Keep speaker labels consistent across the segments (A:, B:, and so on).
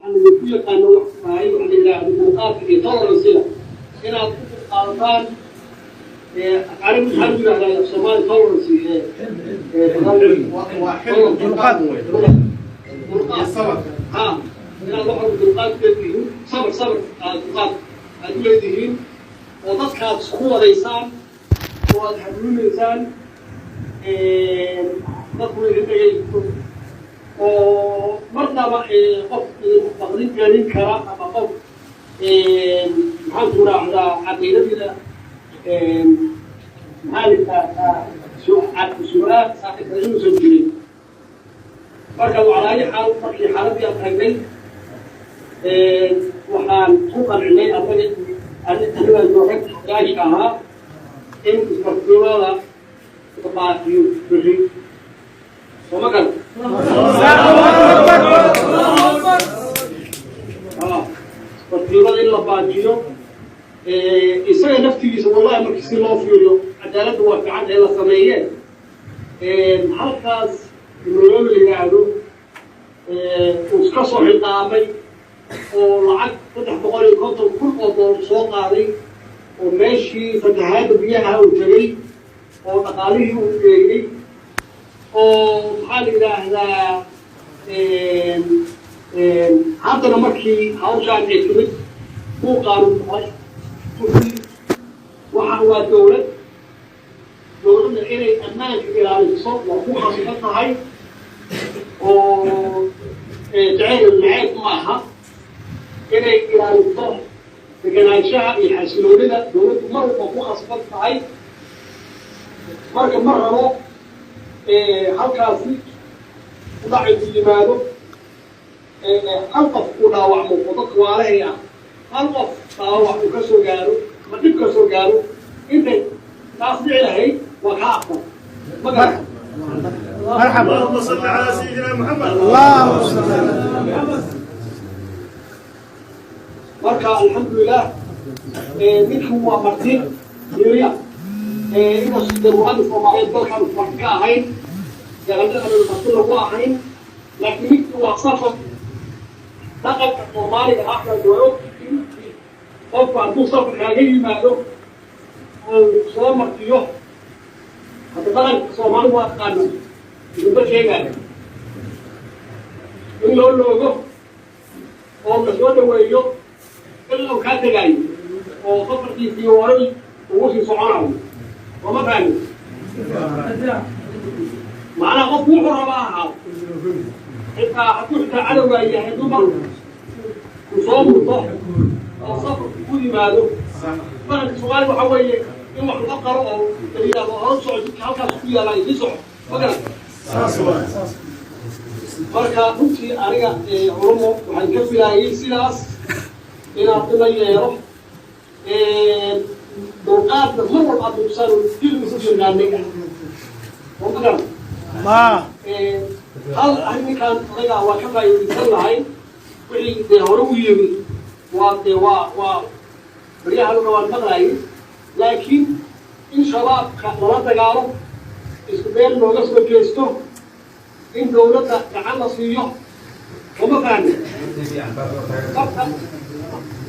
A: Waxaan idinku yaqaano wax tahay waxa la yidhaahdo dulqaadka iyo tolerance-ga inaad ku dulqaadataan. Carabi maxaa lagu yidhahdaa Soomaali tolerance?
B: Waa xilli dulqaad wey.
A: Dulqaad.
B: Iyo sabr.
A: Ha, inaad wax walba dulqaad u leedihiin, sabr aad dulqaad aad u leedihiin oo dadkaad isku wadaysaan oo aad hanuunaysaan, dadku idin dhegaysto oo marnaba qof idin baqdin gelin kara ama qof, maxaan ku raacdaa, caqiidadiina, maxaa la yidhahdaa, su-aal saaxiibka inuusan jirin. Marka calaayi xaal, markii xaaladii aan tagnay, waxaan ku qancinay annaga, aniga rag gaashka ahaa, in isbartiimada la baaqiyo berri. Soo ma garan? Isbartiimada in la baajiyo isaga naftigiisa, wallahi, markii si loo fiiriyo, cadaaladda waa fiican ee la sameeyeen. Halkaas Nairobi la yidhaahdo uu iska soo xilqaamay oo lacag 350,000 oo doolar soo qaaday oo meeshii fatahaadda biyaha uu tegey oo dhaqaalihii uu eegay oo, maxaa la yidhaahdaa, haddana markii hawshaan ay timid buuqaanu noqday. Waxa waa dowlad, dowladda inay ammaanka ilaaliso waa ku khasban tahay oo jacayl naceeb ma aha. Inay ilaaliso deganaanshaha iyo xasiloonida dowladdu mar walba ku khasban tahay. Marka ma rabo halkaasi udhaciku yimaado, hal qof uu dhaawacmo oo dadka waalahay ah hal qof dhaawac uu ka soo gaaro ama dhib ka soo gaaro. Intay taas dhici lahayd waa kaa aqbal, ma garan?
C: مرحبا.
D: اللهم صل على سيدنا محمد.
C: اللهم صل على محمد.
A: Marka alxamdulilah, ninkan waa marti yiriya, inkastoo dee ruuxadda Soomaaliyeed dalkan marti ka ahayn, deeqanada marti lagu ahayn, laakiin ninki waa safar. Dhaqanka Soomaaliga ah waa ogtihiin, qofku hadduu safar kaaga yimaado oo soo martiyo, hadda dhaqanka Soomaalidu waa taqaana, idinba sheegaayo in loo loogo oo la soo dhaweeyo ilaa uu kaa tegaayo oo safarkiisii horay ugu sii soconayo. Sooma fahmi? Macnaha qofku wuxuu rabaa ahaa, xitaa hadduu xitaa cadowgaa yahay, dumar ku soo murto oo safarku ku yimaado, dhaqanka Soomaaliga waxaa weeye in wax loo qaro oo la yidhahdo hore soco, jidka halkaas ku yaallaa sii soco. Ma garan? Marka runtii aniga culumo waxaan ka filaayay sidaas inaad ila yeelo, dulqaadna mar walba aad muujisaan dil isu yaqaanay oo ma garan?
C: Ma
A: hal arrin ninkaan odagaa waa ka faa'iidaysan lahay. Wixii dee hore u yimi waa dee waa baryahan waan maqlaayay, laakiin in Shabaabka lala dagaalo, isku meel looga soo jeesto, in dawladda gacan la siiyo, uma fahmi?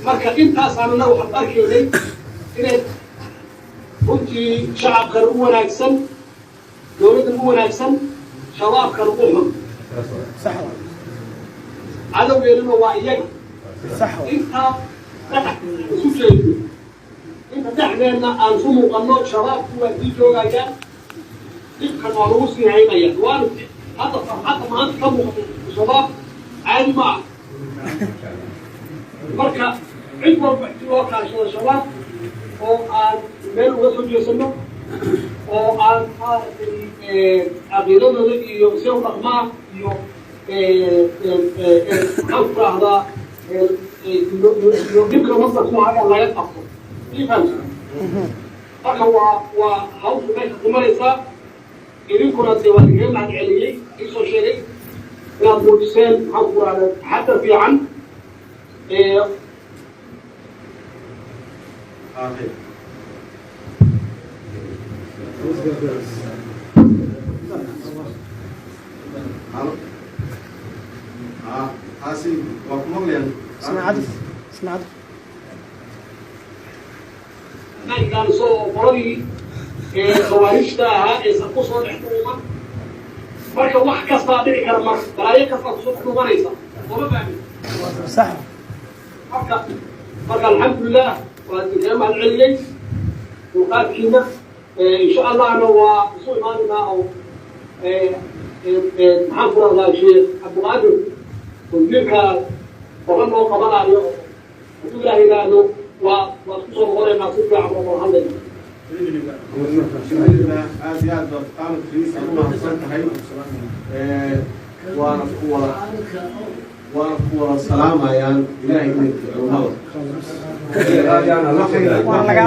A: Marka intaasaan annaga waxaan arkaynay inay runtii shacabkana u wanaagsan, dawladdan u wanaagsan, Shabaabkana u xun.
C: Sax.
A: Cadowgeennuna waa iyaga.
C: Sax.
A: Intaa dhex isu jeedno, inta dhexdeenna aan isu muuqanno, Shabaabku waa sii joogayaan, dhibkan waa lagu sii haynaya. Waana hadda farxadda maanta ka muuqata Shabaab caadi ma ah. Marka cid walba in loo kaashado Shabaab oo aan meel uga soo jeesano oo aan maaragtay caqiidadooda iyo si u dhaqmaan iyo, maxaan ku rahdaa, iyo dhibka wadda ku haya laga qabto. Ii fahamsan? Marka waa hawshu meesha ku maraysaa. Idinkuna dee waa idinkaga mahad celiyey, iisoo sheegay inaad muujiseen, maxaan ku rahdaa, taxadar fiican.
B: Halo. Taasi waa ku maqlayaan.
C: Isna cadaf, isna cadaf.
A: Maaykaan soo qoladii khawaarijta ahaa aysan kusoo dhex dhuuman. Marka wax kastaa dhici kara, marka balaayo kastaa kusoo dhex dhuumanaysa, sooma fahmin?
C: Sax.
A: Marka alxamdulilah, waa idinkaga mahad celiyey dulqaadkiina. Insha Allahna waa isu imaanaynaa oo maxaan ku rahdaa, Sheekh Cabdiqaadir wasiirka qoran noo qabanayo, hadduu Ilaah yidhaahdo waa isku soo noqonaynaa, si fiican oo wada hadlayna.
B: Alxamdulilah, aad iyo aad baad qaamat riis aad u mahadsan tahay. Waana ku wada salaamayaan. Ilaahay inay culamada
C: Waa laga